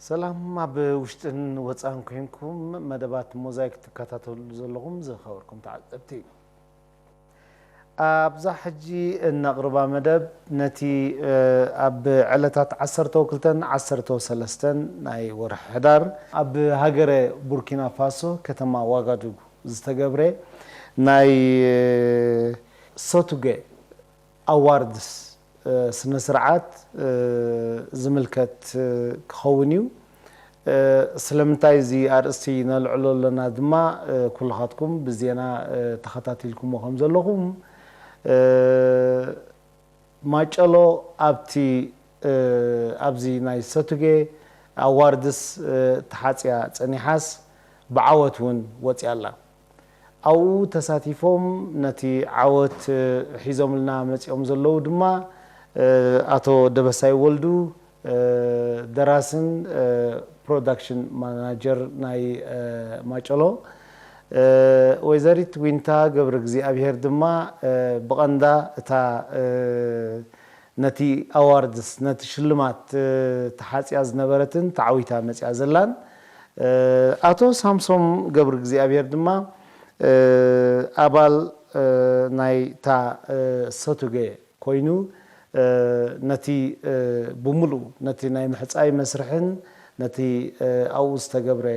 ሰላም ኣብ ውሽጥን ወፃን ኮይንኩም መደባት ሞዛይክ ትከታተሉ ዘለኹም ዝኸበርኩም ተዓዘብቲ። ኣብዛ ሕጂ እነቕርባ መደብ ነቲ ኣብ ዕለታት ዓሰርተ ክልተን ዓሰርተ ሰለስተን ናይ ወርሒ ሕዳር ኣብ ሃገረ ቡርኪና ፋሶ ከተማ ዋጋዱጉ ዝተገብረ ናይ ሶቱገ ኣዋርድስ ስነ ስርዓት ዝምልከት ክኸውን እዩ። ስለምንታይ እዚ ኣርእስቲ ነልዕሎ ኣለና ድማ ኩልኻትኩም ብዜና ተኸታቲልኩሞ ከም ዘለኹም ማጨሎ ኣብቲ ኣብዚ ናይ ሰቱጌ ኣዋርድስ ተሓፅያ ፀኒሓስ ብዓወት እውን ወፅያ ኣላ። ኣብኡ ተሳቲፎም ነቲ ዓወት ሒዞምልና መፂኦም ዘለዉ ድማ ኣቶ ደበሳይ ወልዱ ደራስን ፕሮዳክሽን ማናጀር ናይ ማጨሎ፣ ወይዘሪት ዊንታ ገብረ እግዚኣብሔር ድማ ብቐንዳ እታ ነቲ ኣዋርድስ ነቲ ሽልማት ተሓፅያ ዝነበረትን ተዓዊታ መፅያ ዘላን ኣቶ ሳምሶም ገብረ እግዚኣብሔር ድማ ኣባል ናይታ ሰቱገ ኮይኑ ነቲ ብምሉእ ነቲ ናይ ምሕፃይ መስርሕን ነቲ ኣብኡ ዝተገብረ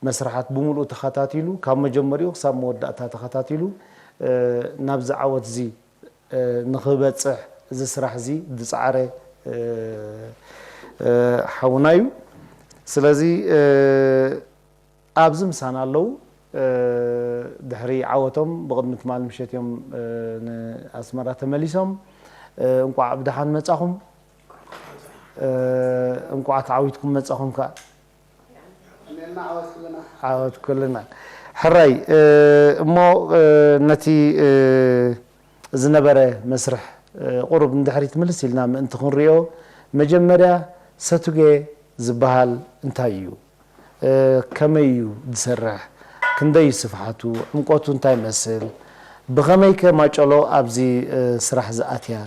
መስርሓት ብምሉእ ተኸታቲሉ ካብ መጀመሪኡ ክሳብ መወዳእታ ተኸታቲሉ ናብዚ ዓወት እዚ ንኽበፅሕ እዚ ስራሕ እዚ ዝፀዓረ ሓውና እዩ። ስለዚ ኣብዚ ምሳና ኣለዉ። ድሕሪ ዓወቶም ብቕድሚ ትማል ምሸት እዮም ንኣስመራ ተመሊሶም። እንቋዕ ብደሓን መጻኹም። እንቋዕ ተዓዊትኩም መጻኹም ከኣ። ዓወት ኩልና። ሕራይ እሞ ነቲ ዝነበረ መስርሕ ቁሩብ ንድሕሪት ምልስ ኢልና ምእንቲ ክንሪኦ፣ መጀመርያ ሰቱጌ ዝበሃል እንታይ እዩ? ከመይ እዩ ዝሰርሕ? ክንደይ እዩ ስፍሓቱ? ዕምቆቱ እንታይ ይመስል? ብኸመይ ከ ማጨሎ ኣብዚ ስራሕ ዝኣትያ?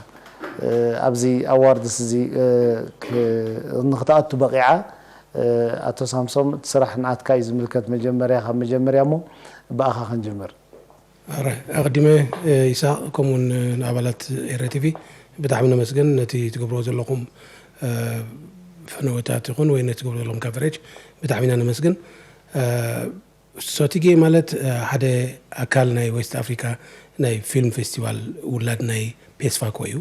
ኣብዚ ኣዋርድስ እዚ ንክትኣቱ በቒዓ? ኣቶ ሳምሶም፣ እቲ ስራሕ ንኣትካ እዩ ዝምልከት። መጀመርያ ካብ መጀመርያ እሞ ብኣኻ ክንጅምር። ኣረ ኣቕዲመ ይስሐቕ፣ ከምኡውን ንኣባላት ኤረ ቲቪ ብጣዕሚ ነመስግን። ነቲ ትገብርዎ ዘለኹም ፈነወታት ይኹን ወይ ነቲ ትገብርዎ ዘለኹም ካቨሬጅ ብጣዕሚ ኢና ነመስግን። ሶቲጌ ማለት ሓደ ኣካል ናይ ዌስት ኣፍሪካ ናይ ፊልም ፌስቲቫል ውላድ ናይ ፔስፋኮ እዩ።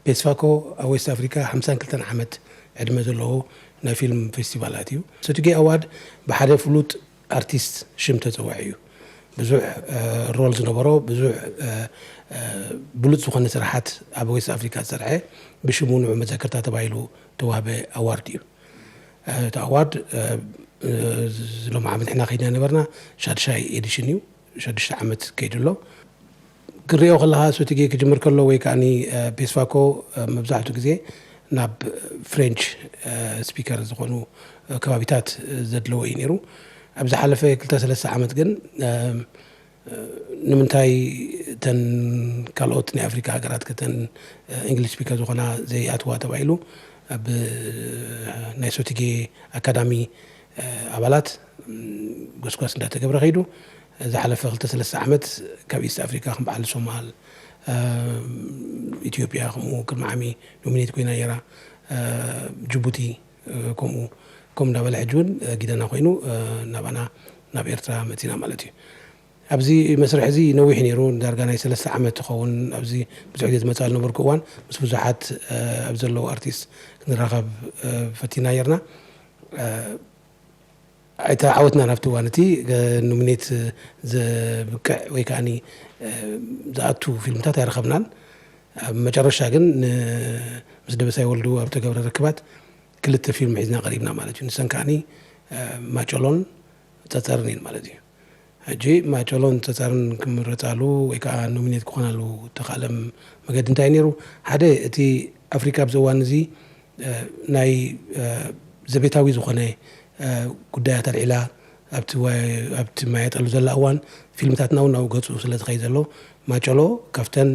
ፔስፋኮ ኣብ ዌስት ኣፍሪካ ሓምሳን ክልተን ዓመት ዕድመ ዘለዎ ናይ ፊልም ፌስቲቫላት እዩ። ሶቲጌ ኣዋርድ ብሓደ ፍሉጥ ኣርቲስት ሽም ተፀዋዒ እዩ። ብዙሕ ሮል ዝነበሮ፣ ብዙሕ ብሉፅ ዝኾነ ስራሓት ኣብ ዌስት ኣፍሪካ ዝሰርሐ፣ ብሽሙ ንዑ መዘክርታ ተባሂሉ ተዋህበ ኣዋርድ እዩ። እቲ ኣዋርድ ሎሚ ዓመት ንሕና ከይድና ነበርና፣ ሻድሻይ ኤዲሽን እዩ። ሸዱሽተ ዓመት ከይዱ ኣሎ። ክሪኦ ከለኻ ሶቲጌ ክጅምር ከሎ ወይ ከዓኒ ፔስፋኮ መብዛሕትኡ ግዜ ናብ ፍሬንች ስፒከር ዝኾኑ ከባቢታት ዘድለዎ እዩ ነይሩ። ኣብ ዝሓለፈ ክልተ ሰለስተ ዓመት ግን ንምንታይ እተን ካልኦት ናይ ኣፍሪካ ሃገራት ከተን እንግሊሽ ስፒከር ዝኾና ዘይኣትዋ ተባሂሉ ኣብ ናይ ሶቲጌ ኣካዳሚ ኣባላት ጎስጓስ እንዳተገብረ ከይዱ። ዝሓለፈ ክልተ ሰለስተ ዓመት ካብ ኢስት ኣፍሪካ ከም በዓል ሶማል፣ ኢትዮጵያ ከምኡ ቅድሚ ዓሚ ኖሚኔት ኮይና ነይራ። ጅቡቲ ከምኡ ከምኡ እንዳበለ ሕጂ እውን ጊደና ኮይኑ ናባና ናብ ኤርትራ መፂና ማለት እዩ። ኣብዚ መስርሕ እዚ ነዊሕ ነይሩ፣ ዳርጋ ናይ ሰለስተ ዓመት ትኸውን። ኣብዚ ብዙሕ ግዜ ዝመፅኣ ዝነበርኩ እዋን ምስ ብዙሓት ኣብ ዘለዉ ኣርቲስት ክንራኸብ ፈቲና ነርና። ኣይተዓወትናን ኣብቲ እዋን እቲ ኖሚኔት ዘብቅዕ ወይ ከዓኒ ዝኣቱ ፊልምታት ኣይረኸብናን። ኣብ መጨረሻ ግን ን- ምስ ደበሳይ ወልዱ ኣብ ተገብረ ርክባት ክልተ ፊልም ሒዝና ቀሪብና ማለት እዩ። ንሰን ከዓኒ ማጨሎን ፀፀርን እየን ማለት እዩ። ሕጂ ማጨሎን ፀፀርን ክምረፃሉ ወይ ከዓ ኖሚኔት ክኾናሉ ተኻእለም መገዲ እንታይ ነይሩ? ሓደ እቲ ኣፍሪካ ኣብዚ እዋን እዚ ናይ ዘቤታዊ ዝኾነ ጉዳያት ኣልዒላ ኣብቲ ማየጠሉ ዘላ እዋን ፊልምታትና እውን ናብኡ ገፁ ስለ ዝኸይ ዘሎ ማጨሎ ካብተን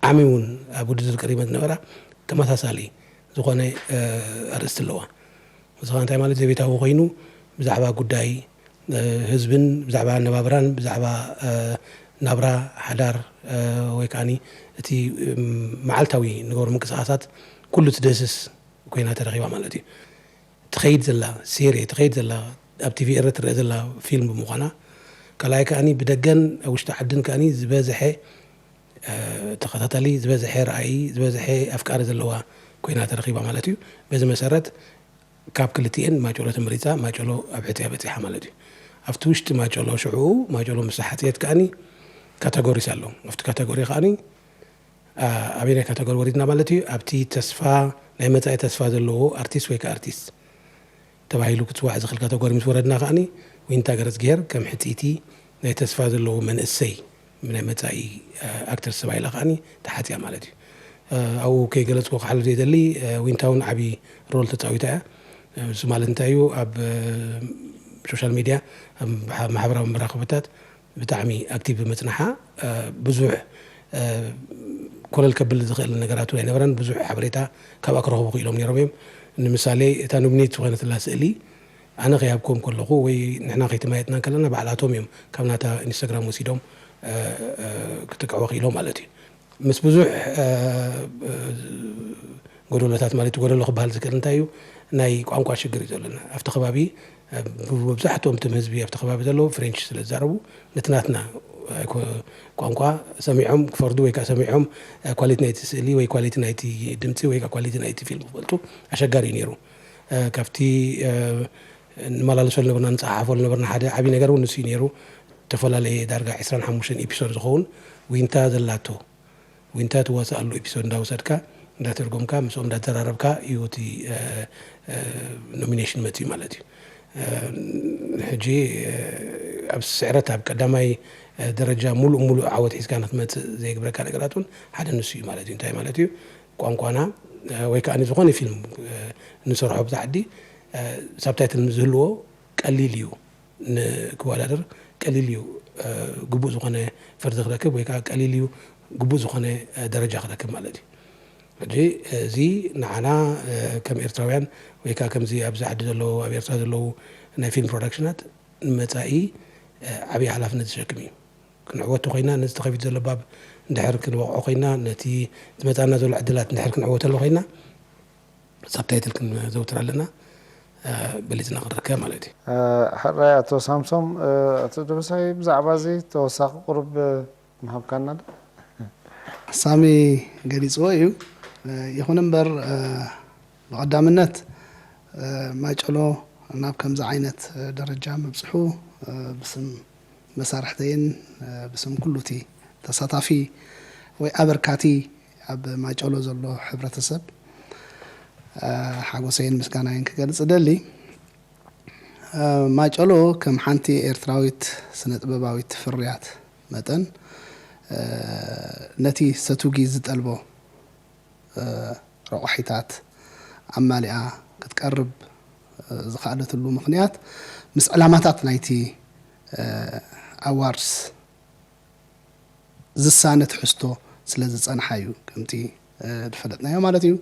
ዓሚ እውን ኣብ ውድድር ቀሪበን ዝነበራ ተመሳሳሊ ዝኾነ ኣርእስቲ ኣለዋ። እዚ ኸዓ እንታይ ማለት ዘቤታዊ ኮይኑ ብዛዕባ ጉዳይ ህዝብን ብዛዕባ ኣነባብራን ብዛዕባ ናብራ ሓዳር ወይ ከዓኒ እቲ መዓልታዊ ንገብሮ ምንቅስቃሳት ኩሉ ትደስስ ኮይና ተረኺባ ማለት እዩ። ትኸይድ ዘላ ሴሪ ትኸይድ ዘላ ኣብ ቲቪ ኤረ ትረአ ዘላ ፊልም ብምዃና፣ ካልኣይ ከዓኒ ብደገን ኣብ ውሽጢ ዓድን ከዓኒ ዝበዝሐ ተኸታታሊ ዝበዝሐ ረኣይ ዝበዝሐ ኣፍቃሪ ዘለዋ ኮይና ተረኺባ ማለት እዩ። በዚ መሰረት ካብ ክልቲኤን ማጨሎ ተመሪፃ ማጨሎ ኣብ ሕፅያ በፂሓ ማለት እዩ። ኣብቲ ውሽጢ ማጨሎ ሽዑ ማጨሎ ምስ ሓፅየት ከዓኒ ካተጎሪስ ኣሎ። ኣብቲ ካተጎሪ ከዓኒ ኣበየናይ ካተጎሪ ወሪድና ማለት እዩ? ኣብቲ ተስፋ ናይ መፃኢ ተስፋ ዘለዎ ኣርቲስት ወይ ከዓ ኣርቲስት ተባሂሉ ክፅዋዕ ዝኽእል ካተጎሪ ምስ ወረድና ከዓኒ ዊንታ ገረዝግሄር ከም ሕፅይቲ ናይ ተስፋ ዘለዎ መንእሰይ ናይ መፃኢ ኣክተርስ ተባሂላ ከዓኒ ተሓፅያ ማለት እዩ። ኣብኡ ከይገለፅኩ ክሓልፍ ዘይደሊ ዊንታ እውን ዓብዪ ሮል ተፃዊታ እያ። እዚ ማለት እንታይ እዩ? ኣብ ሶሻል ሚድያ ማሕበራዊ መራኸብታት ብጣዕሚ ኣክቲቭ ብምፅናሓ ብዙሕ ኮለል ከብል ዝኽእል ነገራት እውን ኣይነበረን። ብዙሕ ሓበሬታ ካብኣ ክረኽቡ ክኢሎም ነይሮም እዮም። ንምሳሌ እታ ኖሚኔት ዝኾነትላ ስእሊ ኣነ ከይሃብኩም ከለኹ ወይ ንሕና ከይተማየጥና ከለና ባዕላቶም እዮም ካብ ናታ ኢንስታግራም ወሲዶም ክጥቅዕዎ ክኢሎም ማለት እዩ። ምስ ብዙሕ ጎደሎታት ማለት እዩ። ጎደሎ ክበሃል ዝክእል እንታይ እዩ? ናይ ቋንቋ ሽግር እዩ ዘለና ኣብቲ ከባቢ። መብዛሕትኦም እቶም ህዝቢ ኣብቲ ከባቢ ዘለዉ ፍሬንች ስለ ዝዛረቡ ነቲ ናትና ቋንቋ ሰሚዖም ክፈርዱ ወይ ከዓ ሰሚዖም ኳሊቲ ናይቲ ስእሊ ወይ ኳሊቲ ናይቲ ድምፂ ወይ ኳሊቲ ናይቲ ፊልም ክፈልጡ ኣሸጋሪ እዩ ነይሩ። ካብቲ ንመላለሶ ዝነበርና ንፀሓሓፎ ዝነበርና ሓደ ዓብዪ ነገር እውን ንሱ እዩ ነይሩ። ዝተፈላለየ ዳርጋ ዕስራን ሓሙሽተን ኤፒሶድ ዝኸውን ዊንታ ዘላቶ ዊንታ ትዋሳኣሉ ኤፒሶድ እንዳወሰድካ እንዳተርጎምካ ምስኦም እንዳተዘራረብካ እዩ እቲ ኖሚኔሽን መፅዩ ማለት እዩ። ሕጂ ኣብ ስዕረት ኣብ ቀዳማይ ደረጃ ሙሉእ ሙሉእ ዓወት ሒዝካ ንክትመፅእ ዘይግብረካ ነገራት እውን ሓደ ንሱ እዩ ማለት እዩ። እንታይ ማለት እዩ? ቋንቋና ወይ ከዓ ዝኾነ ፊልም ንሰርሖ ብዛ ዓዲ ሳብታይትል ዝህልዎ ቀሊል እዩ። ንክወዳደር ቀሊል እዩ ግቡእ ዝኾነ ፍርዲ ክረክብ ወይ ከዓ ቀሊል እዩ ግቡእ ዝኾነ ደረጃ ክረክብ ማለት እዩ። ሕጂ እዚ ንዓና ከም ኤርትራውያን ወይ ከዓ ከምዚ ኣብዚ ዓዲ ዘለዉ ኣብ ኤርትራ ዘለዉ ናይ ፊልም ፕሮዳክሽናት ንመፃኢ ዓብዪ ሓላፍነት ዝሸክም እዩ። ክንዕወት ተኾይና ነዚ ተኸፊቱ ዘሎ ባብ እንድሕር ክንወቕዖ ኮይና ነቲ ዝመፃና ዘሎ ዕድላት እንድሕር ክንዕወተሉ ኮይና ሳብታይትል ክንዘውትር ኣለና በሊፅና ክንርከብ ማለት እዩ። ሕራይ ኣቶ ሳምሶም፣ ኣቶ ደበሳይ ብዛዕባ እዚ ተወሳኺ ቁሩብ ምሃብካና ዶ? ሳሚ ገሊፅዎ እዩ። ይኹን እምበር ብቐዳምነት ማጨሎ ናብ ከምዚ ዓይነት ደረጃ ምብፅሑ ብስም መሳርሕተይን ብስም ኩሉ እቲ ተሳታፊ ወይ ኣበርካቲ ኣብ ማጨሎ ዘሎ ሕብረተሰብ ሓጎሰይን ምስጋናይን ክገልፅ እደሊ። ማጨሎ ከም ሓንቲ ኤርትራዊት ስነ-ጥበባዊት ፍርያት መጠን ነቲ ሰቱጊ ዝጠልቦ ረቋሒታት ኣማሊኣ ክትቀርብ ዝኸኣለትሉ ምኽንያት ምስ ዕላማታት ናይቲ ኣዋርድስ ዝሳነ ትሕዝቶ ስለ ዝጸንሓ እዩ ከምቲ ዝፈለጥናዮ ማለት እዩ።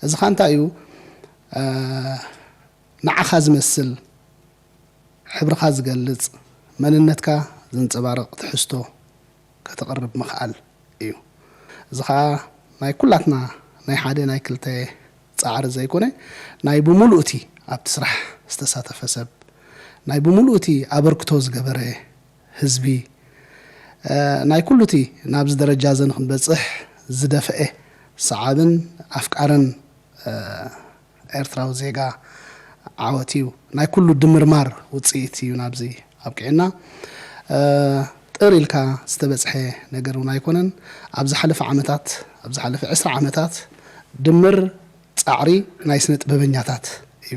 እዚ ኸኣ እንታይ እዩ ንዓኻ ዝመስል ሕብርኻ ዝገልጽ መንነትካ ዘንጸባርቕ ትሕዝቶ ከተቕርብ ምኽኣል እዩ። እዚ ኸኣ ናይ ኩላትና ናይ ሓደ ናይ ክልተ ጻዕሪ ዘይኮነ ናይ ብምሉእ እቲ ኣብቲ ስራሕ ዝተሳተፈ ሰብ ናይ ብምሉእ እቲ ኣበርክቶ ዝገበረ ህዝቢ ናይ ኩሉ እቲ ናብዚ ደረጃ እዚ ንክንበፅሕ ዝደፈአ ሰዓብን ኣፍቃርን ኤርትራዊ ዜጋ ዓወት እዩ። ናይ ኩሉ ድምርማር ውፅኢት እዩ ናብዚ ኣብቂዕና። ጥር ኢልካ ዝተበፅሐ ነገር እውን ኣይኮነን። ኣብ ዝሓለፈ ዓመታት ኣብ ዝሓለፈ ዕስራ ዓመታት ድምር ፃዕሪ ናይ ስነ ጥበበኛታት እዩ።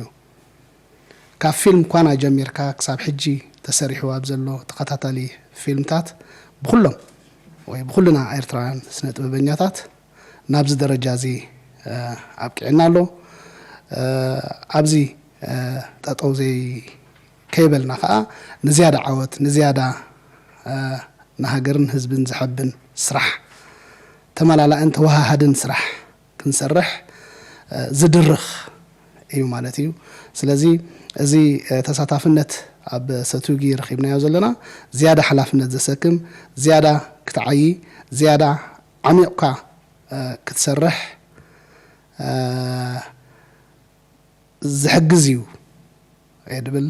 ካብ ፊልም ኳና ጀሚርካ ክሳብ ሕጂ ተሰሪሑ ኣብ ዘሎ ተኸታታሊ ፊልምታት ብኹሎም ወይ ብኹልና ኤርትራውያን ስነ ጥበበኛታት ናብዚ ደረጃ እዚ ኣብቂዕና ኣሎ። ኣብዚ ጠጠው ዘይ ከይበልና ከዓ ንዝያዳ ዓወት ንዝያዳ ንሃገርን ህዝብን ዘሐብን ስራሕ ተመላላእን ተወሃሃድን ስራሕ ክንሰርሕ ዝድርኽ እዩ ማለት እዩ። ስለዚ እዚ ተሳታፍነት ኣብ ሰቱጊ ረኺብናዮ ዘለና ዝያዳ ሓላፍነት ዘሰክም፣ ዝያዳ ክትዓዪ፣ ዝያዳ ዓሚቕካ ክትሰርሕ ዝሕግዝ እዩ እየ ድብል።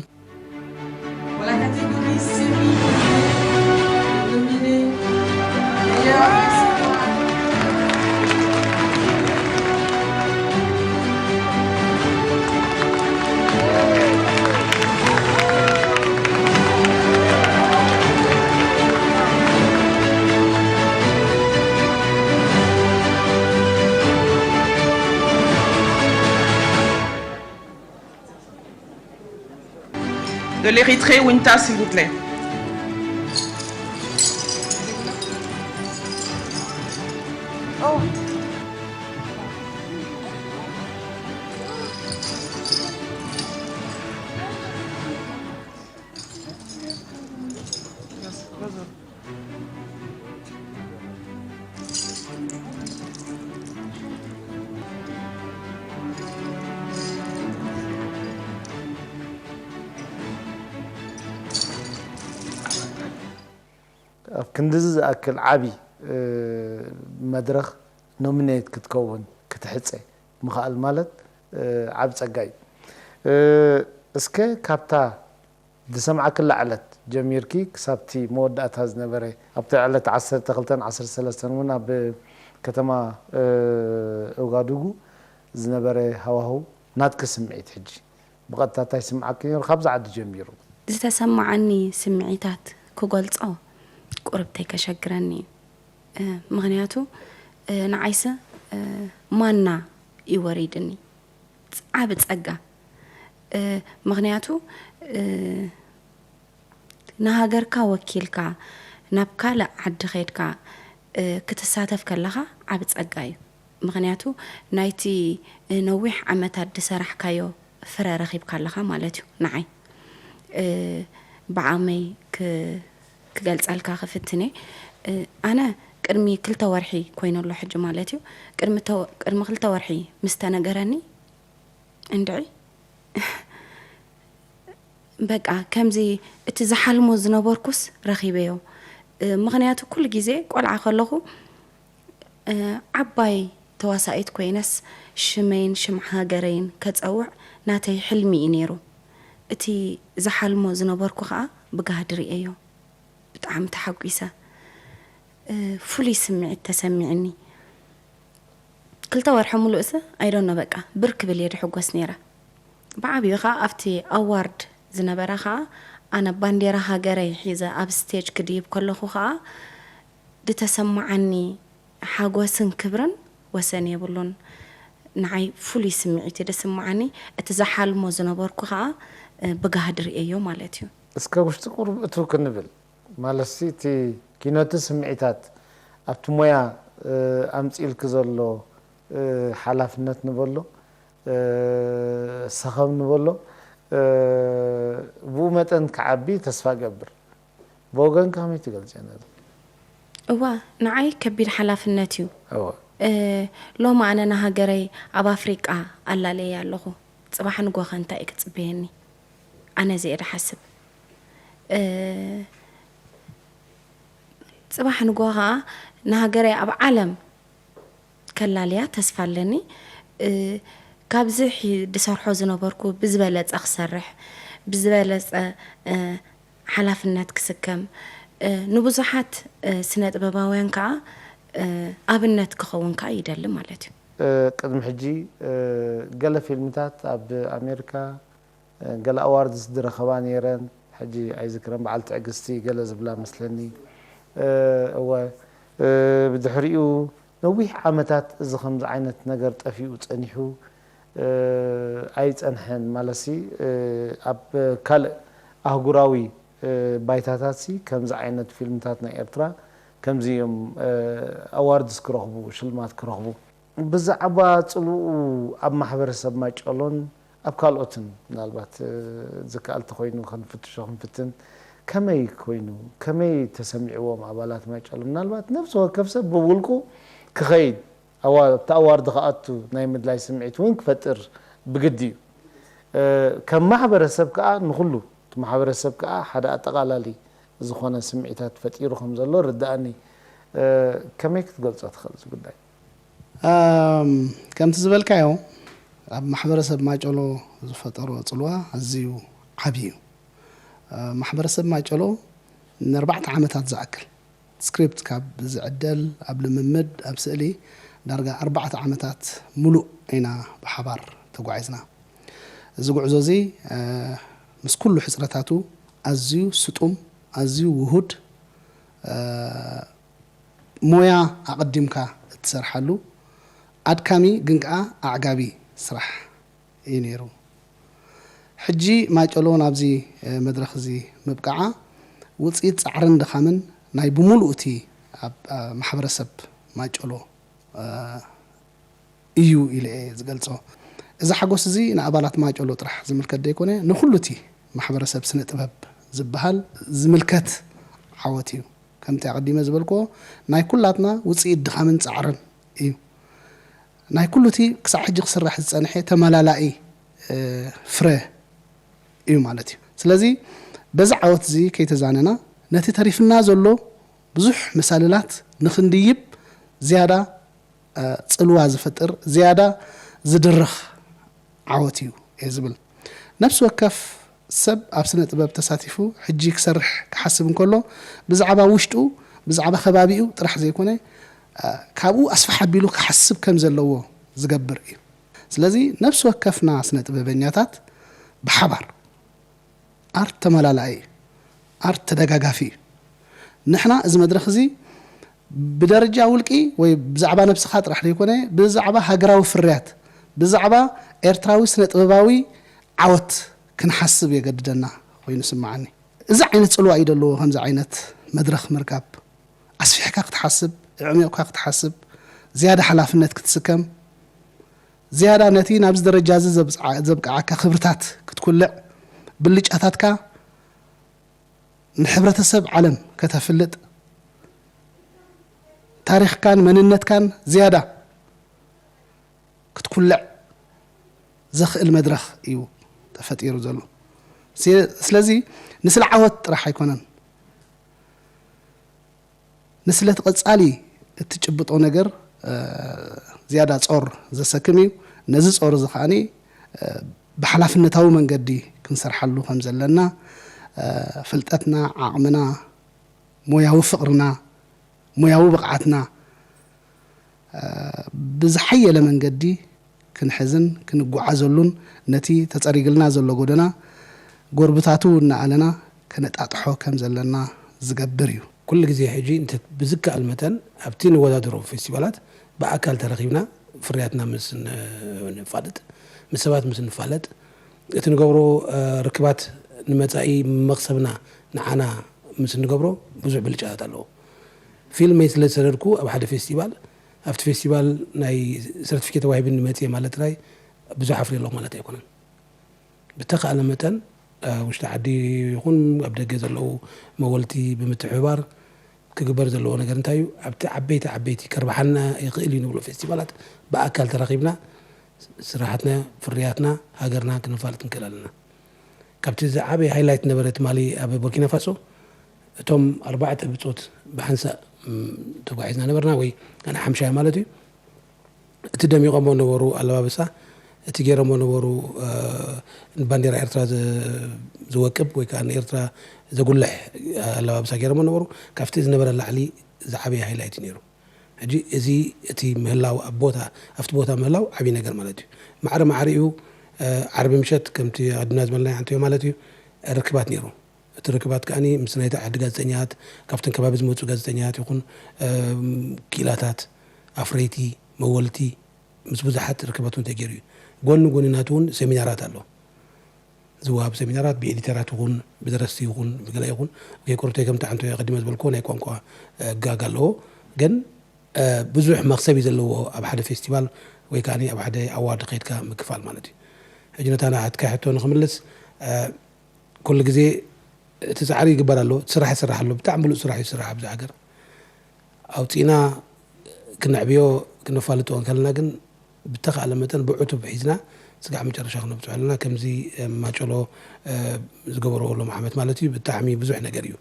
De l'Érythrée, Winta, s'il vous plaît. ኣብ ክንድዚ ዝኣክል ዓቢ መድረኽ ኖሚኔት ክትከውን ክትሕጸ ምኽኣል ማለት ዓቢ ጸጋ እዩ። እስከ ካብታ ዝሰምዓክላ ዕለት ጀሚርኪ ክሳብቲ መወዳእታ ዝነበረ ኣብቲ ዕለት ዓሰርተ ክልተን ዓሰርተ ሰለስተን እውን ኣብ ከተማ ኦጋዱጉ ዝነበረ ሃዋህው ናትኪ ስምዒት ሕጂ ብቐጥታ እንታይ ይስምዓኪ ነይሩ ካብዚ ዓዲ ጀሚሩ? ዝተሰምዓኒ ስምዒታት ክገልጾ ቁሩብ ተይከሸግረኒ እዩ። ምኽንያቱ ንዓይሲ ማና እዩ ወሪድኒ። ዓቢ ጸጋ። ምኽንያቱ ንሃገርካ ወኪልካ ናብ ካልእ ዓዲ ኸይድካ ክትሳተፍ ከለኻ ዓቢ ጸጋ እዩ። ምኽንያቱ ናይቲ ነዊሕ ዓመታት ዝሰራሕካዮ ፍረ ረኺብካ ኣለኻ ማለት እዩ ንዓይ። ብዓቕመይ ክገልጸልካ ክፍትን እየ። ኣነ ቅድሚ ክልተ ወርሒ ኮይኑ ኣሎ ሕጂ ማለት እዩ። ቅድሚ ክልተ ወርሒ ምስ ተነገረኒ እንድዒ በቃ ከምዚ እቲ ዝሓልሞ ዝነበርኩስ ረኺበዮ። ምኽንያቱ ኩሉ ግዜ ቆልዓ ከለኹ ዓባይ ተዋሳኢት ኮይነስ ሽመይን ሽም ሃገረይን ከጸውዕ ናተይ ሕልሚ እዩ ነይሩ። እቲ ዝሓልሞ ዝነበርኩ ኸኣ ብጋህዲ ርእየዮ። ብጣዕሚ ተሓጒሰ። ፍሉይ ስምዒት ተሰሚዕኒ። ክልተ ወርሒ ሙሉእስ I don't know በቃ ብር ክብል እየ ድሕጎስ ነይረ። ብዓብዩ ኸኣ ኣብቲ ኣዋርድ ዝነበረ ኸኣ ኣነ ባንዴራ ሃገረይ ሒዘ ኣብ ስቴጅ ክድይብ ከለኹ ኸኣ ድተሰማዓኒ ሓጎስን ክብርን ወሰን የብሉን። ንዓይ ፍሉይ ስምዒት እዩ ድስምዓኒ። እቲ ዝሓልሞ ዝነበርኩ ኸኣ ብጋህዲ ርእየዮ ማለት እዩ። እስከ ውሽጢ ቁሩብ እትው ክንብል ማለትሲ እቲ ኪኖቲ ስምዒታት ኣብቲ ሞያ ኣምጺእልኪ ዘሎ ሓላፍነት ንበሎ ሰኸም ንበሎ ብኡ መጠን ክዓቢ ተስፋ እገብር። ብወገንኪ ከመይ ትገልጽዮ ነዚ? እዋ ንዓይ ከቢድ ሓላፍነት እዩ። እወ። ሎሚ ኣነ ንሃገረይ ኣብ ኣፍሪቃ ኣላለየ ኣለኹ። ጽባሕ ንጎኸ እንታይ እዩ ክጽበየኒ? ኣነ እዚ እየ ድሓስብ። ጽባሕ ንጎ ኸኣ ንሃገረይ ኣብ ዓለም ከላልያ ተስፋ ኣለኒ። ካብዚ ድሰርሖ ዝነበርኩ ብዝበለጸ ክሰርሕ፣ ብዝበለጸ ሓላፍነት ክስከም፣ ንብዙሓት ስነ ጥበባውያን ከኣ ኣብነት ክኸውን ከኣ ይደሊ ማለት እዩ። ቅድሚ ሕጂ ገለ ፊልምታት ኣብ ኣሜሪካ ገለ ኣዋርድስ ዝረኸባ ነይረን፣ ሕጂ ኣይዝክረን፣ በዓል ትዕግስቲ ገለ ዝብላ መስለኒ። እወ፣ ብድሕሪኡ ነዊሕ ዓመታት እዚ ከምዚ ዓይነት ነገር ጠፊኡ ጸኒሑ ኣይጸንሐን። ማለትሲ ኣብ ካልእ ኣህጉራዊ ባይታታትሲ ከምዚ ዓይነት ፊልምታት ናይ ኤርትራ ከምዚ እዮም ኣዋርድስ ክረኽቡ፣ ሽልማት ክረኽቡ። ብዛዕባ ጽልውኡ ኣብ ማሕበረሰብ ማይጨሎን ኣብ ካልኦትን ምናልባት ዝከኣል ተኾይኑ ከንፍትሾ ክንፍትን፣ ከመይ ኮይኑ፣ ከመይ ተሰሚዕዎም ኣባላት ማይጨሎ? ምናልባት ነፍሲ ወከፍ ሰብ ብውልቁ ክኸይድ፣ ኣብቲ ኣዋርድ ክኣቱ ናይ ምድላይ ስምዒት እውን ክፈጥር ብግዲ እዩ። ከም ማሕበረሰብ ከዓ ንኹሉ እቲ ማሕበረሰብ ከዓ ሓደ ኣጠቓላሊ ዝኾነ ስምዒታት ፈጢሩ ከም ዘሎ ርድኣኒ። ከመይ ክትገልጾ ትኽእል እዚ ጉዳይ? ከምቲ ዝበልካዮ ኣብ ማሕበረሰብ ማጨሎ ዝፈጠሮ ፅልዋ ኣዝዩ ዓብዪ እዩ። ማሕበረሰብ ማጨሎ ንኣርባዕተ ዓመታት ዝኣክል ስክሪፕት ካብ ዝዕደል ኣብ ልምምድ ኣብ ስእሊ ዳርጋ ኣርባዕተ ዓመታት ሙሉእ ኢና ብሓባር ተጓዒዝና። እዚ ጉዕዞ እዚ ምስ ኩሉ ሕፅረታቱ ኣዝዩ ስጡም፣ ኣዝዩ ውሁድ፣ ሞያ ኣቐዲምካ እትሰርሓሉ ኣድካሚ ግን ከዓ ኣዕጋቢ ስራሕ እዩ ነይሩ። ሕጂ ማጨሎ ናብዚ መድረኽ እዚ ምብቃዓ ውፅኢት ፃዕርን ድኻምን ናይ ብምሉእ እቲ ኣብ ማሕበረሰብ ማጨሎ እዩ ኢለ እየ ዝገልፆ። እዚ ሓጎስ እዚ ንኣባላት ማጨሎ ጥራሕ ዝምልከት ዘይኮነ ንኩሉ እቲ ማሕበረሰብ ስነ ጥበብ ዝበሃል ዝምልከት ዓወት እዩ። ከምቲ ኣቐዲመ ዝበልክዎ ናይ ኩላትና ውፅኢት ድኻምን ፃዕርን እዩ። ናይ ኩሉ እቲ ክሳዕ ሕጂ ክስራሕ ዝፀንሐ ተመላላኢ ፍረ እዩ ማለት እዩ። ስለዚ በዚ ዓወት እዚ ከይተዛነና ነቲ ተሪፍና ዘሎ ብዙሕ መሳልላት ንክንድይብ ዝያዳ ፅልዋ ዝፈጥር ዝያዳ ዝድርኽ ዓወት እዩ እየ ዝብል። ነፍሲ ወከፍ ሰብ ኣብ ስነ ጥበብ ተሳቲፉ ሕጂ ክሰርሕ ክሓስብ እንከሎ ብዛዕባ ውሽጡ ብዛዕባ ከባቢኡ ጥራሕ ዘይኮነ ካብኡ ኣስፍሕ ኣቢሉ ክሓስብ ከም ዘለዎ ዝገብር እዩ። ስለዚ ነፍሲ ወከፍና ስነ ጥበበኛታት ብሓባር ኣርት ተመላላኢ ኣርት ተደጋጋፊ እዩ። ንሕና እዚ መድረኽ እዚ ብደረጃ ውልቂ ወይ ብዛዕባ ነብስኻ ጥራሕ ዘይኮነ ብዛዕባ ሃገራዊ ፍርያት ብዛዕባ ኤርትራዊ ስነ ጥበባዊ ዓወት ክንሓስብ የገድደና ኮይኑ ስምዓኒ። እዚ ዓይነት ጽልዋ እዩ ዘለዎ ከምዚ ዓይነት መድረኽ ምርካብ። ኣስፊሕካ ክትሓስብ፣ ኣዕሚቕካ ክትሓስብ፣ ዝያዳ ሓላፍነት ክትስከም፣ ዝያዳ ነቲ ናብዚ ደረጃ እዚ ዘብጽዓ- ዘብቅዓካ ክብርታት ክትኩልዕ፣ ብልጫታትካ ንሕብረተሰብ ዓለም ከተፍልጥ፣ ታሪኽካን መንነትካን ዝያዳ ክትኩልዕ ዘኽእል መድረኽ እዩ ተፈጢሩ ዘሎ። ሲ- ስለዚ ንስለ ዓወት ጥራሕ ኣይኮነን፣ ንስለ እቲ ቀጻሊ እትጭብጦ ነገር ዝያዳ ጾር ዘሰክም እዩ። ነዚ ጾር እዚ ከዓኒ ብሓላፍነታዊ መንገዲ ክንሰርሓሉ ከም ዘለና ፍልጠትና፣ ዓቕምና፣ ሞያዊ ፍቕርና፣ ሞያዊ ብቕዓትና ብዝሓየለ መንገዲ ክንሕዝን ክንጓዓዘሉን ነቲ ተጸሪግልና ዘሎ ጎደና ጎርብታቱ እናኣለና ከነጣጥሖ ከም ዘለና ዝገብር እዩ። ኩሉ ግዜ ሕጂ እንተ ብዝከኣል መጠን ኣብቲ ንወዳደሮ ፌስቲቫላት ብኣካል ተረኺብና ፍርያትና ምስ ነፋልጥ፣ ምስ ሰባት ምስ ንፋለጥ፣ እቲ ንገብሮ ርክባት ንመጻኢ መኽሰብና ንዓና ምስ ንገብሮ ብዙሕ ብልጫታት ኣለዎ። ፊልመይ ስለ ዝሰደድኩ ኣብ ሓደ ፌስቲቫል ኣብቲ ፌስቲቫል ናይ ሰርቲፊኬት ተዋሂብኒ መፅየ ማለት ጥራይ ብዙሕ ኣፍርየ ኣለኹ ማለት ኣይኮነን። ብተኻእለ መጠን ኣብ ውሽጢ ዓዲ ይኹን ኣብ ደገ ዘለዉ መወልቲ ብምትሕብባር ክግበር ዘለዎ ነገር እንታይ እዩ? ኣብቲ ዓበይቲ ዓበይቲ ከርብሓና ይኽእል እዩ ንብሎ ፌስቲቫላት ብኣካል ተራኺብና ስራሕትና፣ ፍርያትና፣ ሃገርና ክነፋልጥ ንክእል ኣለና። ካብቲ ዝዓበየ ሃይላይት ነበረ ትማሊ ኣብ ቦርኪና ፋሶ እቶም ኣርባዕተ ብፆት ብሓንሳእ ተጓዒዝና ነበርና ወይ ኣነ ሓምሻይ ማለት እዩ። እቲ ደሚቐሞ ነበሩ ኣለባብሳ እቲ ገይረሞ ነበሩ ንባንዴራ ኤርትራ ዝወቅብ ወይ ከዓ ንኤርትራ ዘጉልሕ ኣለባብሳ ገይረሞ ነበሩ። ካብቲ ዝነበረ ላዕሊ ዝዓበየ ሃይላይት እዩ ነይሩ። ሕጂ እዚ እቲ ምህላው ኣብ ቦታ ኣብቲ ቦታ ምህላው ዓብዪ ነገር ማለት እዩ። ማዕረ ማዕሪኡ ዓርቢ ምሸት ከምቲ ኣድና ዝበልናዮ ሓንቲ ማለት እዩ ርክባት ነይሩ። እቲ ርክባት ከኣ ምስ ናይቲ ዓዲ ጋዜጠኛታት፣ ካብተን ከባቢ ዝመጹ ጋዜጠኛታት ይኹን ክኢላታት፣ ኣፍረይቲ፣ መወልቲ ምስ ብዙሓት ርክባት እውን ተገይሩ እዩ። ጎኒ ጎኒ ናቱ እውን ሰሚናራት ኣሎ። ዝወሃብ ሰሚናራት ብኤዲተራት ይኹን ብደረስቲ ይኹን ብገለ ይኹን ኦኬ፣ ቁርብተይ ከምቲ ዓንቶ ኣቐዲመ ዝበልክዎ ናይ ቋንቋ ጋግ ኣለዎ። ግን ብዙሕ መኽሰብ እዩ ዘለዎ ኣብ ሓደ ፌስቲቫል ወይ ከዓ ኣብ ሓደ ኣዋርድ ከይድካ ምክፋል ማለት እዩ። ሕጂ ነታ ናትካ ሕቶ ንክምልስ ኩሉ ግዜ እቲ ፃዕሪ ይግበር ኣሎ፣ እቲ ስራሕ ይስራሕ ኣሎ። ብጣዕሚ ብሉፅ ስራሕ እዩ ዝስራሕ ኣብዚ ሃገር። ኣውፂእና ክነዕብዮ ክነፋልጦ እንከለና ግን ብተኻእለ መጠን ብዕቱብ ሒዝና ስጋዕ መጨረሻ ክነብፅሖ ኣለና። ከምዚ ማጨሎ ዝገበርዎ ሎም ዓመት ማለት እዩ ብጣዕሚ ብዙሕ ነገር እዩ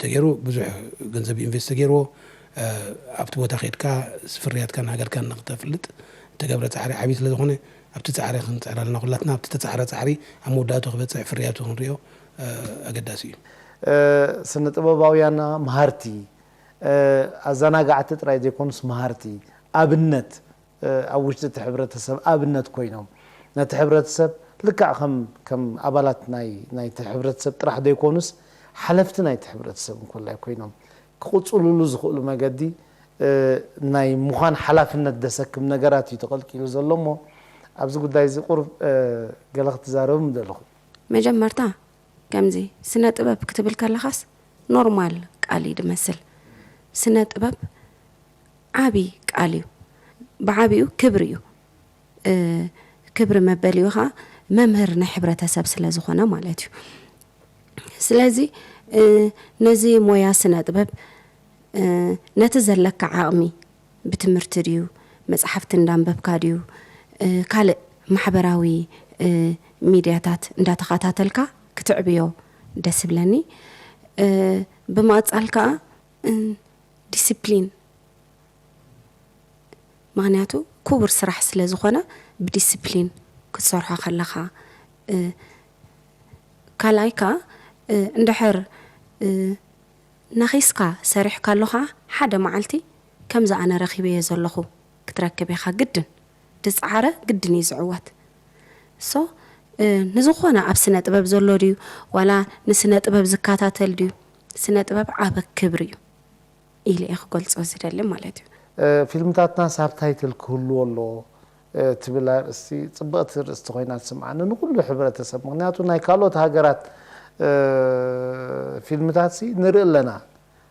ተገይሩ። ብዙሕ ገንዘብ ኢንቨስት ተገይርዎ። ኣብቲ ቦታ ከድካ ፍርያትካን ሃገርካን ንክተፍልጥ ተገብረ ፃዕሪ ዓብዪ ስለዝኾነ ኣብቲ ፃዕሪ ክንፅዕር ኣለና ኩላትና። ኣብቲ ተፃዕረ ፃዕሪ ኣብ መወዳእቱ ክበፅሕ ፍርያቱ ክንሪኦ ኣገዳሲ እዩ። ስነ ጥበባውያና መሃርቲ ኣዘናጋዕቲ ጥራይ ዘይኮኑስ መሃርቲ ኣብነት ኣብ ውሽጢ እቲ ሕብረተሰብ ኣብነት ኮይኖም ነቲ ሕብረተሰብ ልክዕ ከም ከም ኣባላት ናይ ናይቲ ሕብረተሰብ ጥራሕ ዘይኮኑስ ሓለፍቲ ናይቲ ሕብረተሰብ እንኮላይ ኮይኖም ክቕፅሉሉ ዝኽእሉ መገዲ ናይ ምዃን ሓላፍነት ደሰክም ነገራት እዩ ተቐልቂሉ ዘሎ እሞ ኣብዚ ጉዳይ እዚ ቁርብ ገለ ክትዛረቡ ምደለኹ። መጀመርታ ከምዚ ስነ ጥበብ ክትብል ከለኻስ ኖርማል ቃል እዩ ድመስል። ስነ ጥበብ ዓቢ ቃል እዩ። ብዓቢኡ ክብሪ እዩ። ክብሪ መበሊኡ ከዓ መምህር ናይ ሕብረተሰብ ስለ ዝኾነ ማለት እዩ። ስለዚ ነዚ ሞያ ስነ ጥበብ ነቲ ዘለካ ዓቕሚ ብትምህርቲ ድዩ መፅሓፍቲ እንዳንበብካ ድዩ ካልእ ማሕበራዊ ሚድያታት እንዳተኸታተልካ ክትዕብዮ ደስ ይብለኒ። ብምቕፃል ከዓ ዲስፕሊን ምኽንያቱ ክቡር ስራሕ ስለ ዝኾነ ብዲስፕሊን ክትሰርሖ ከለኻ ካልኣይ ከዓ እንድሕር ነኺስካ ሰሪሕካሉ ከዓ ሓደ መዓልቲ ከምዚ ኣነ ረኺበዮ ዘለኹ ክትረክብ ኢኻ ግድን ድፀዓረ ግድን እዩ ዝዕወት so ንዝኾነ ኣብ ስነ ጥበብ ዘሎ ድዩ ዋላ ንስነ ጥበብ ዝከታተል ድዩ ስነ ጥበብ ዓበ ክብሪ እዩ ኢለ እየ ክገልፆ ዝደሊ ማለት እዩ። ፊልምታትና ሳብታይትል ክህልዎ ኣለዎ ትብል ኣርእስቲ ፅብቕቲ ርእስቲ ኮይና ትስምዓኒ ንኩሉ ሕብረተሰብ ምክንያቱ ናይ ካልኦት ሃገራት ፊልምታት ሲ ንርኢ ኣለና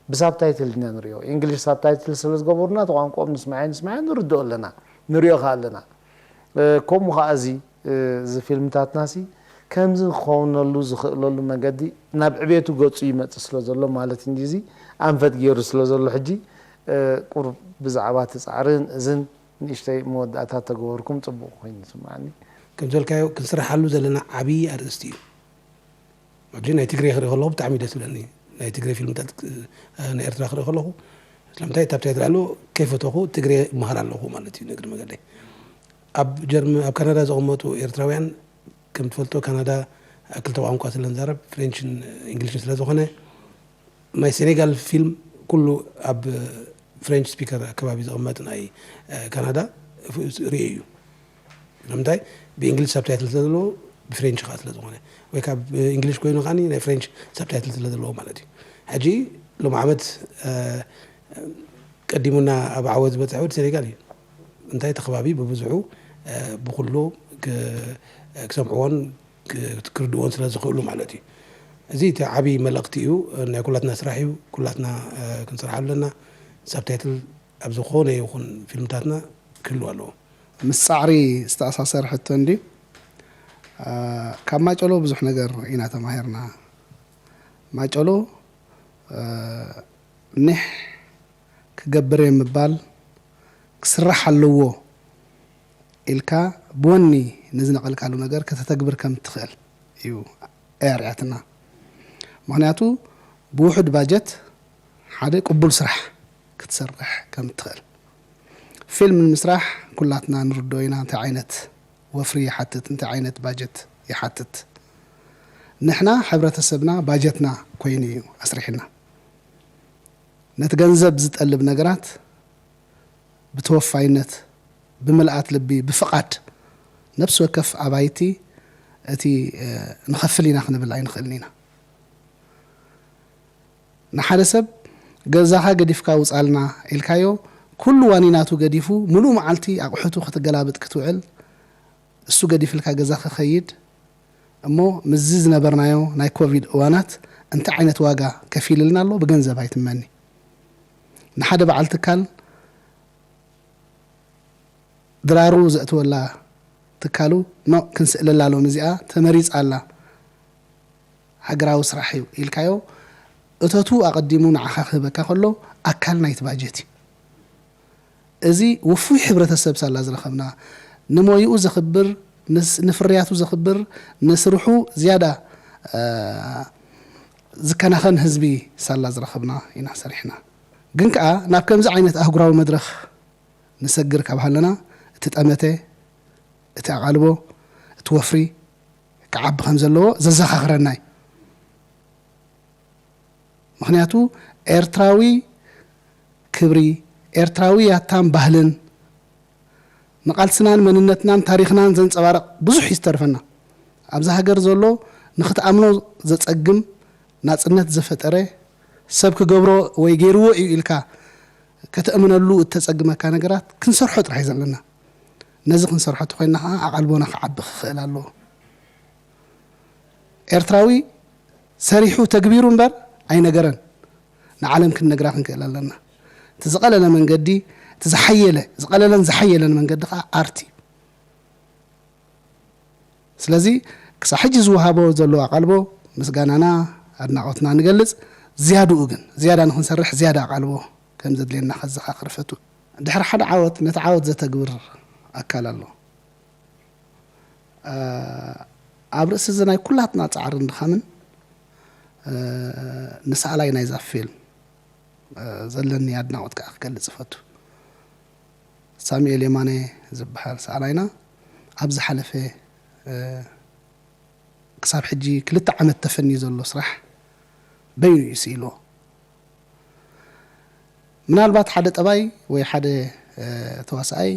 ብሳብታይትል ኢና ንሪኦ እንግሊሽ ሳብታይትል ስለ ዝገበሩና እቲ ቋንቋኦም ንስማዐ ንስማዐ ንርድኦ ኣለና ንሪኦ ከ ኣለና ከምኡ ከዓ እዚ እዚ ፊልምታትና ሲ ከምዚ ክኸውነሉ ዝኽእለሉ መገዲ ናብ ዕቤቱ ገፁ ይመፅእ ስለ ዘሎ ማለት እንጂ እዚ ኣንፈት ገይሩ ስለ ዘሎ ሕጂ ቁሩብ ብዛዕባ እቲ ፃዕርን እዝን ንእሽተይ መወዳእታ ተገበርኩም ፅቡቕ ኮይኑ ይስምዓኒ። ከም ዝበልካዮ ክንስርሓሉ ዘለና ዓብዪ ኣርእስቲ እዩ። ሕጂ ናይ ትግሬ ክርኢ ከለኹ ብጣዕሚ ደስ ብለኒ ናይ ትግሬ ፊልምታት ናይ ኤርትራ ክርኢ ከለኹ ስለምንታይ እታ ትግራይ ትረኣ ኣሎ ከይፈተኹ ትግሬ ይመሃር ኣለኹ ማለት እዩ ንእግሪ መገደይ ኣብ ጀርመ ኣብ ካናዳ ዝቕመጡ ኤርትራውያን ከም ትፈልጦ ካናዳ ክልተ ቋንቋ ስለ ንዛረብ ፍሬንችን እንግሊሽን ስለ ዝኾነ ናይ ሴኔጋል ፊልም ኩሉ ኣብ ፍሬንች ስፒከር ኣከባቢ ዝቕመጥ ናይ ካናዳ ርእየ እዩ ንምንታይ ብእንግሊዝ ሳብታይትል ስለ ዘለዎ ብፍሬንች ከዓ ስለ ዝኾነ ወይ ከዓ ብእንግሊሽ ኮይኑ ከዓ ናይ ፍሬንች ሳብታይትል ስለ ዘለዎ ማለት እዩ ሕጂ ሎም ዓመት ቀዲሙና ኣብ ዓወት ዝበፅሐ ወዲ ሴኔጋል እዩ እንታይ እቲ ከባቢ ብብዝሑ ብኩሉ ክሰምዕዎን ክርድእዎን ስለ ዝኽእሉ ማለት እዩ እዚ እቲ ዓብዪ መልእኽቲ እዩ ናይ ኩላትና ስራሕ እዩ ኩላትና ክንሰርሓሉ ኣለና ሳብታይትል ኣብ ዝኾነ ይኹን ፊልምታትና ክህልው ኣለዎ። ምስ ጻዕሪ ዝተኣሳሰር ሕቶ እንድዩ። ካብ ማጨሎ ብዙሕ ነገር ኢና ተማሂርና። ማጨሎ ኒሕ ክገብር እየ ምባል ክስራሕ ኣለዎ ኢልካ ብወኒ ንዝነቐልካሉ ነገር ከተተግብር ከም እትኽእል እዩ ኣርእያትና። ምኽንያቱ ብውሑድ ባጀት ሓደ ቅቡል ስራሕ ክትሰርሕ ከም እትኽእል። ፊልም ንምስራሕ ኩላትና ንርድኦ ኢና እንታይ ዓይነት ወፍሪ ይሓትት፣ እንታይ ዓይነት ባጀት ይሓትት። ንሕና ሕብረተሰብና ባጀትና ኮይኑ እዩ ኣስሪሕና። ነቲ ገንዘብ ዝጠልብ ነገራት ብተወፋይነት፣ ብምልኣት ልቢ፣ ብፍቓድ ነብሲ ወከፍ ኣባይቲ እቲ ንኸፍል ኢና ክንብል ኣይንኽእልን ኢና። ንሓደ ሰብ ገዛኻ ገዲፍካ ውጻልና ኢልካዮ ኩሉ ዋኒናቱ ገዲፉ ምሉእ መዓልቲ ኣቑሑቱ ክትገላብጥ ክትውዕል እሱ ገዲፍልካ ገዛ ክኸይድ እሞ ምስዚ ዝነበርናዮ ናይ ኮቪድ እዋናት እንታይ ዓይነት ዋጋ ከፊልልና ኣሎ ብገንዘብ ኣይትመኒ ንሓደ በዓል ትካል ድራሩ ዘእትወላ ትካሉ ኖእ ክንስእለላ ሎም እዚኣ ተመሪፃ ኣላ ሃገራዊ ስራሕ እዩ ኢልካዮ እተቱ ኣቐዲሙ ንዓኻ ክህበካ ከሎ ኣካል ናይቲ ባጀት እዩ። እዚ ውፉይ ሕብረተሰብ ሳላ ዝረኸብና ንሞይኡ ዘኽብር ንፍርያቱ ዘኽብር፣ ንስርሑ ዝያዳ ዝከናኸን ህዝቢ ሳላ ዝረኸብና ኢና ሰሪሕና። ግን ከኣ ናብ ከምዚ ዓይነት ኣህጉራዊ መድረኽ ንሰግር ካብ ሃለና፣ እቲ ጠመተ፣ እቲ ኣቓልቦ፣ እቲ ወፍሪ ክዓቢ ከም ዘለዎ ዘዘኻኽረና እዩ። ምኽንያቱ ኤርትራዊ ክብሪ፣ ኤርትራዊ ያታን ባህልን ንቓልስናን መንነትናን ታሪኽናን ዘንጸባርቕ ብዙሕ እዩ ዝተርፈና። ኣብዛ ሃገር ዘሎ ንኽትኣምኖ ዘጸግም ናጽነት ዘፈጠረ ሰብ ክገብሮ ወይ ገይርዎ እዩ ኢልካ ከተእምነሉ እተጸግመካ ነገራት ክንሰርሖ ጥራሕ እዩ ዘለና። ነዚ ክንሰርሖ ተኾይንና ኸዓ ኣቓልቦና ክዓቢ ክኽእል ኣለዎ። ኤርትራዊ ሰሪሑ ተግቢሩ እምበር ኣይነገረን። ንዓለም ክንነግራ ክንክእል ኣለና። እቲ ዝቐለለ መንገዲ፣ እቲ ዝሓየለ፣ ዝቐለለን ዝሓየለን መንገዲ ኸዓ ኣርት እዩ። ስለዚ ክሳብ ሕጂ ዝወሃቦ ዘሎ ኣቓልቦ ምስጋናና ኣድናቖትና ንገልጽ። ዝያድኡ ግን ዝያዳ ንኽንሰርሕ ዝያዳ ኣቓልቦ ከም ዘድልየና ከዘኻኽር ፈቱ። ድሕሪ ሓደ ዓወት ነቲ ዓወት ዘተግብር ኣካል ኣሎ። ኣብ ርእሲ እዚ ናይ ኩላትና ጻዕርን ድኻምን ንሰኣላይ ናይዛ ፊልም ዘለኒ ኣድናቖት ከዓ ክገልጽ እፈቱ። ሳሙኤል የማነ ዝበሃል ሰኣላይና ኣብ ዝሓለፈ ክሳብ ሕጂ ክልተ ዓመት ተፈንዩ ዘሎ ስራሕ በይኑ እዩ ስኢልዎ። ምናልባት ሓደ ጠባይ ወይ ሓደ ተዋሳኣይ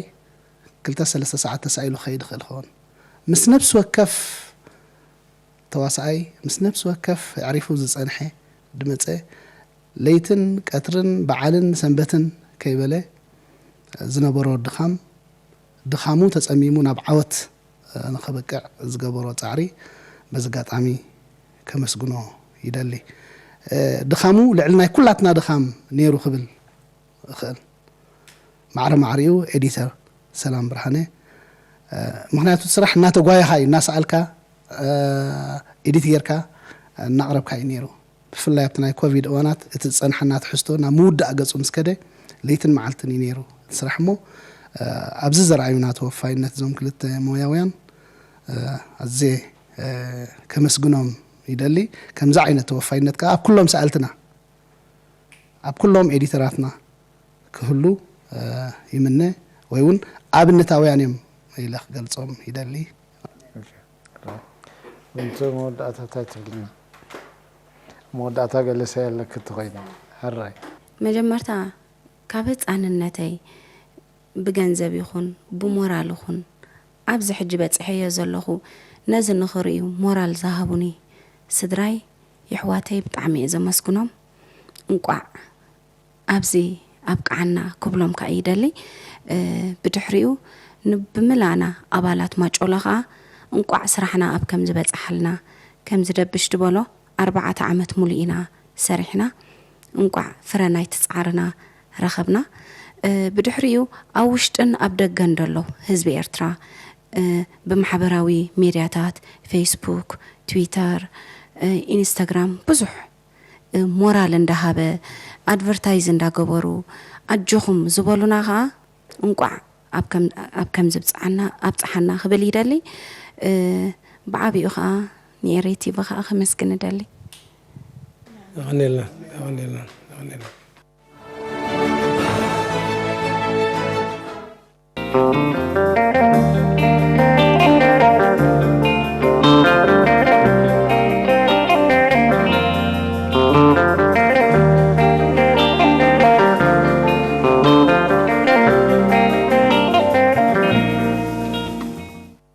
ክልተ ሰለስተ ሰዓት ተሳኢሉ ክኸይድ ይኽእል ይኸውን። ምስ ነብሲ ወከፍ ተዋሳኣይ፣ ምስ ነብሲ ወከፍ ኣዕሪፉ ዝጸንሐ ድመጸ ለይትን ቀትርን በዓልን ሰንበትን ከይበለ ዝነበሮ ድኻም፣ ድኻሙ ተጸሚሙ ናብ ዓወት ንኸበቅዕ ዝገበሮ ጻዕሪ በዚ ኣጋጣሚ ከመስግኖ ይደሊ። ድኻሙ ልዕሊ ናይ ኩላትና ድኻም ነይሩ ክብል እኽእል። ማዕረ ማዕሪኡ ኤዲተር ሰላም ብርሃነ። ምኽንያቱ እቲ ስራሕ እናተጓየኻ እዩ፣ እናሰኣልካ፣ ኤዲት ጌርካ እናቕረብካ እዩ ነይሩ። ብፍላይ ኣብቲ ናይ ኮቪድ እዋናት እቲ ዝጸንሓና ትሕዝቶ ናብ ምውዳእ ገጹ ምስ ከደ ለይትን መዓልትን እዩ ነይሩ እቲ ስራሕ። እሞ ኣብዚ ዘርኣዩና ተወፋይነት እዞም ክልተ ሞያውያን ኣዝየ ከመስግኖም ይደሊ። ከምዚ ዓይነት ተወፋይነት ከኣ ኣብ ኩሎም ሰኣልትና፣ ኣብ ኩሎም ኤዲተራትና ክህሉ ይምነ፣ ወይ እውን ኣብነታውያን እዮም ኢለ ክገልጾም ይደሊ። እቲ መወዳእታ እንታይ ትብልኒ? መወዳእታ ገለሰ ያለክ ትኾይኒ። ሕራይ። መጀመርታ ካብ ህፃንነተይ ብገንዘብ ይኹን ብሞራል ይኹን ኣብዚ ሕጂ በፂሐዮ ዘለኹ ነዚ ንኽርእዩ ሞራል ዝሃቡኒ ስድራይ፣ የሕዋተይ ብጣዕሚ እየ ዘመስግኖም። እንቋዕ ኣብዚ ኣብቅዓና ክብሎም ከኣ ይደሊ። ብድሕሪኡ ብምላእና ኣባላት ማጮሎ ከኣ እንቋዕ ስራሕና ኣብ ከምዚ በጻሓልና፣ ከምዚ ደብሽ ድበሎ ኣርባዕተ ዓመት ሙሉእ ኢና ሰሪሕና፣ እንቋዕ ፍረ ናይቲ ጻዕርና ረኸብና። ብድሕሪኡ ኣብ ውሽጥን ኣብ ደገን ደሎ ህዝቢ ኤርትራ ብማሕበራዊ ሚድያታት ፌስቡክ፣ ትዊተር፣ ኢንስታግራም ብዙሕ ሞራል እንዳሃበ ኣድቨርታይዝ እንዳገበሩ ኣጆኹም ዝበሉና ከዓ እንቋዕ ኣብ ከም- ኣብ ከምዚ ብፅዓና ኣብፅሓና ክብል ይደሊ። ብዓብኡ ከዓ ንኤሬ ቲቪ ከዓ ከመስግን እደሊ። የቐንየልና የቐንየልና የቐንየልና።